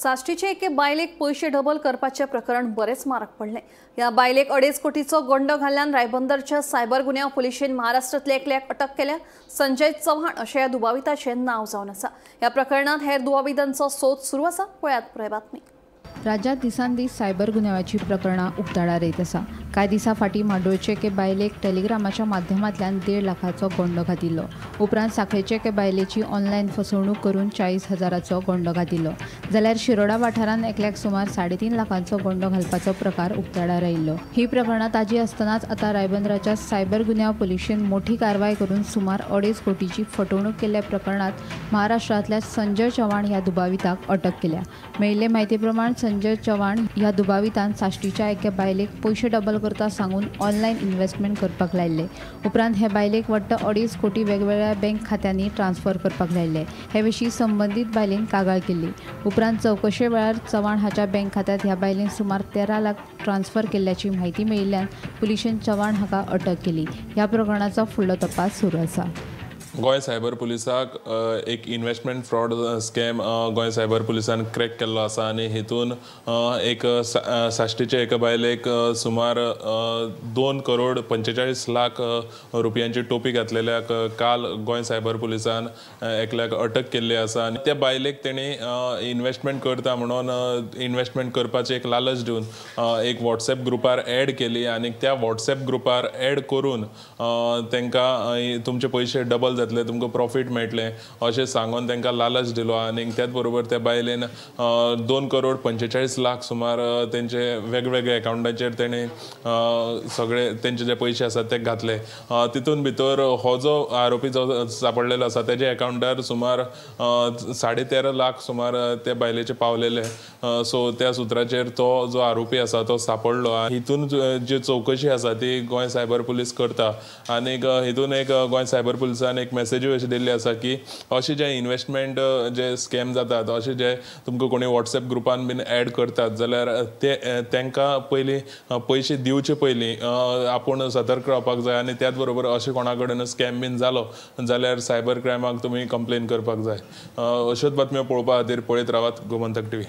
साश्टीचे एके बायलेक पयशे डबल करपाचें प्रकरण बरेंच मारक पडलें। ह्या बायलेक 2.5 कोटीचो गोंडो घाल्ल्यान रायबंदरच्या सायबर गुन्यांव पुलिशेन महाराष्ट्रांतल्या एकल्याक अटक केल्या। संजय चव्हाण अशें ह्या दुबाविताचें नांव जावन आसा। ह्या प्रकरणांत हेर दुबावितांचो सोद सुरू आसा। पळयात पुराय बातमी। राज्यात दिसान दीस सायबर गुन्यांवाची प्रकरणां उक्ताडार येत आसा। कांय दिसां फाटीं म्हाड्डोळचे एके बायलेक टेलिग्रामाच्या माध्यमांतल्यान 1.5 लाखाचो गोंडो घातिल्लो। उपरांत सांखळेचे एके बायलेची ऑनलायन फसवणूक करून 40,000चो गोंडो घातिल्लो। जाल्यार शिरोडा वाठारांत एकल्याक सुमार 3.5 लाखांचो गोंडो घालपाचो प्रकार उक्ताडार आयिल्लो। ही प्रकरणां ताजी आसतनाच आतां रायबंदराच्या सायबर गुन्यांव पुलिशेन मोठी कारवाय करून सुमार 2.5 कोटीची फटवणूक केल्ल्या प्रकरणांत महाराष्ट्रांतल्या संजय चव्हाण ह्या दुबाविताक अटक केल्या। मेळिल्ले म्हायती प्रमाण संजय चव्हाण ह्या दुबावितान साश्टीच्या एका बायलेक पयशे डबल करता सांगून ऑनलायन इन्व्हेस्टमेंट करपाक लायिल्ले। उपरांत हे बायलेक वट्ट 2.5 कोटी वेगवेगळ्या बँक खात्यांनी ट्रान्सफर करपाक लायिल्ले। हे विशीं संबंदीत बायलेन कागाळ केल्ली। उपरांत चवकशे वेळार चव्हाण हाच्या बँक खात्यांत ह्या बायलेन सुमार 13 लाख ट्रान्सफर केल्ल्याची म्हायती मेळिल्ल्यान पुलिशेन चव्हाण हाका अटक केली। ह्या प्रकरणाचो फुडलो तपास सुरू आसा। गोंय सायबर पुलिसाक एक investment fraud scam Goa cyber पुलिसान क्रॅक केल्लो आसा आनी हेतून एक साश्टीचे एका बायलेक सुमार 2 करोड 45 लाख रुपयांची टोपी घातलेल्याक काल गोंय सायबर पुलिसान एकल्याक अटक केल्ली आसा। आनी त्या बायलेक तेणी इन्व्हेस्टमेंट करता म्हणून इन्व्हेस्टमेंट करपाची एक लालच दिवन एक वॉट्सएप ग्रुपार एड केली आनी त्या वॉट्सएप ग्रुपार एड करून तांकां तुमचे पयशे डबल जातले, तुमकां प्रॉफीट मेळटलें अशें सांगून तांकां लालच दिलो। आनी त्याच बरोबर त्या बायलेन 2 करोड 45 लाख सुमार तेंचे वेगवेगळे अकाउंटाचेर तेणें सगळे तेंचे जे पयशे आसात ते घातले। तितून भितर हो जो आरोपी जो सापडलेलो आसा तेजे अकाउंटार सुमार 13.5 लाख सुमार त्या बायलेचे पावलेले। सो त्या सुत्राचेर तो जो आरोपी आसा तो सापडलो। हितून जी चवकशी आसा ती गोंय सायबर पुलीस करता आनी हितून एक गोंय सायबर पुलिसान एक मेसेजूय अशी दिल्ली आसा की अशे जे इन्व्हेस्टमेंट जे स्कॅम जातात, अशे जे तुमकां कोणी वॉट्सएप ग्रुपान बीन एड करतात जाल्यार ते तांकां पयलीं पयशे दिवचे पयलीं आपूण सतर्क रावपाक जाय आनी त्याच बरोबर अशें कोणा कडेन स्कॅम बीन जालो जाल्यार सायबर क्रायमाक तुमी कंप्लेन करपाक जाय। अश्योच बातम्यो पळोवपा खातीर पळयत रावात गोमंतक टीव्ही।